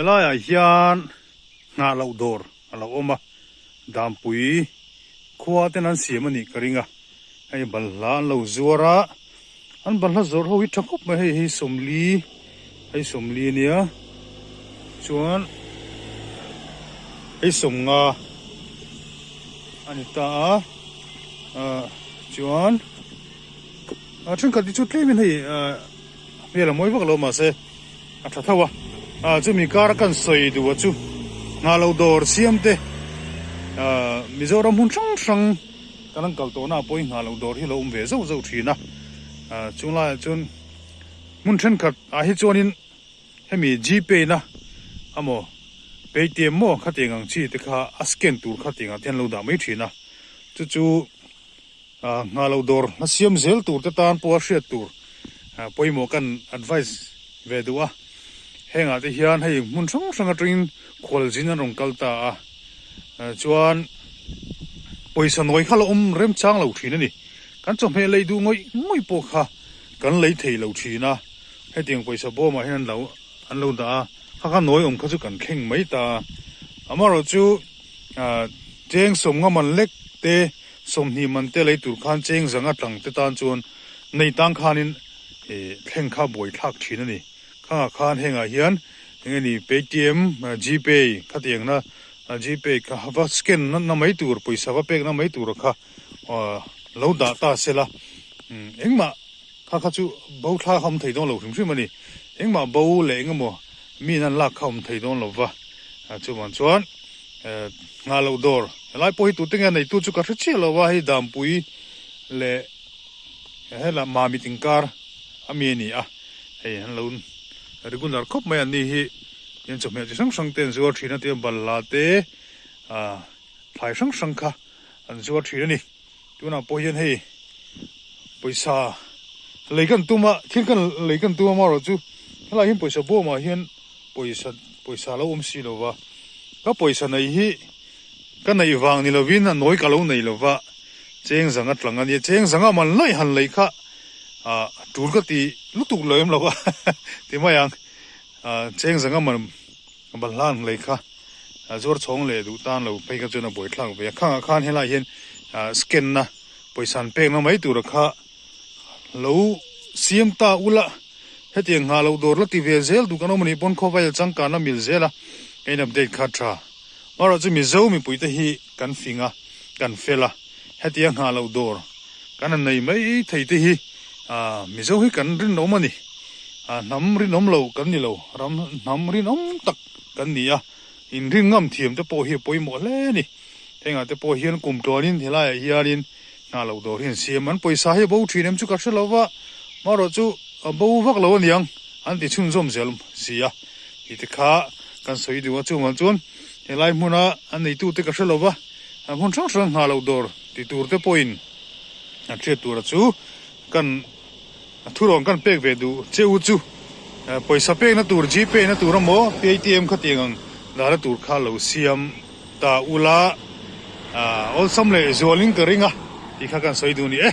Helaiah hian nghah loh dawr a lo awm a, Dampui khua ten an siam a nih ka ring a, hei balhla an lo zuar a, an balhla zawrh ho hi tha khawp mai hei hi sawmli hei sawmli a nia chuan hei sawmnga a ni ta a ah chuan a thenkhat hi chu tlemin hei ah hmel a mawi vak lo mahse a tha tho a ah chumi kar a kan sawi duh a chu nghah lo dawr siam te ah Mizoram hmun hrang hrang kan an kal tawh na ah pawhin nghah lo dawr hi a lo awm ve zauh zauh thin a ah chung laiah chuan hmun thenkhat ah hi chuanin hemi gpay na amaw paytm maw khatiang ang chi te kha a scan tur khatiang ah te hian an lo dah mai thin a chu chu. Nghah loh dawr a siam zel tur te tan pawh a hriat tur pawimawh kan advice ve duh a, hengah te hian hei hmun hrang hrang atangin khualzin an rawn kal ta a, chuan pawisa nawi kha la awm remchang lo thin a ni, kan chawhmeh lei duh ngawih ngawih pawh kha kan lei thei lo thin a, hetiang pawisa bawmah hian an lo an lo dah a, kha kha nawi awm kha chu kan thleng mai ta a, amaherawhchu cheng sawmnga man lek te. Sawmhnih man te lei tur khan cheng zanga tlang te tan chuan nei tang khanin thleng kha buai thlak thin a ni. Khangah khan hengah hian eng nge ni Paytm, Gpay khatiang na Gpay kha va scan na mai tur pawisa va pek na mai tur kha lo dah ta se la engmah kha kha chu bo thla kha awm thei dawn lo hrim hrim a ni. Engmah bo leh eng emaw mi in an lak kha awm thei dawn lo va chuvang chuan Nghah loh dawr helai pawh hi tute nge neitu chu ka hre chiah lo a, hei Dampui leh hela Mamit inkar a mi a ni a, hei an lo regular khawp mai an ni hi tian chawhmeh chi hrang hrang te an zuar thin a tiang balhla te ah thlai hrang hrang kha an zuar thin a ni. Tunah pawh hian hei pawisa lei kan tum a thil kan lei kan tum a marawh chu helaiah hian pawisa bawmah hian pawisa pawisa a lo awm si lo va ka pawisa nei hi ka neih vang ni lovin a nawi ka lo nei lo va cheng zang a tlang a nia cheng zanga man laih han lei kha ah tul ka ti lutuk lo em lo va ti mai ang ah cheng zanga man Balhla ang lei kha zuar chhawng leh duh tan lo phei kha chuan a buaithlak ve a, khangah khan helaiah hian scan na pawisa an pekna mai tura kha lo siam ta ula hetiang nghah loh dawr la ti ve zel duh kan awm a nih pawn khawvel changkan a mil zel a ka in update kha tha amaherawh chu Mizo mipui te hi kan fing a kan fel a hetiang nghah loh dawr kan han nei mai thei te hi Mizo hi kan rinawm a ni. Hnam rinawm lo kan ni lo, ram hnam rinawm tak kan ni a, inrin ngam thiam te pawh hi a pawimawh hle a ni. Hengah te pawh hian kum tluanin helaiah hianin hna loh dawr hi an siam. An pawisa hi a bo thin em chu ka hre lo va, marawh chu a bo vak lo aniang an ti chhunzawm zel si a. Tih te kha kan sawi duh a, chuvang chuan helai hmuna an neitute ka hre lo va, hmun hrang hrang hna loh dawr ti tur te pawhin an hriat tura chu kan thurawn kan pek ve duh che u chu pawisa pekna tur gpay na tur emaw paytm khatiang ang dahna tur kha lo siam ta ula awlsam leh zualin ka ring a tih kha kan sawi duh a ni e.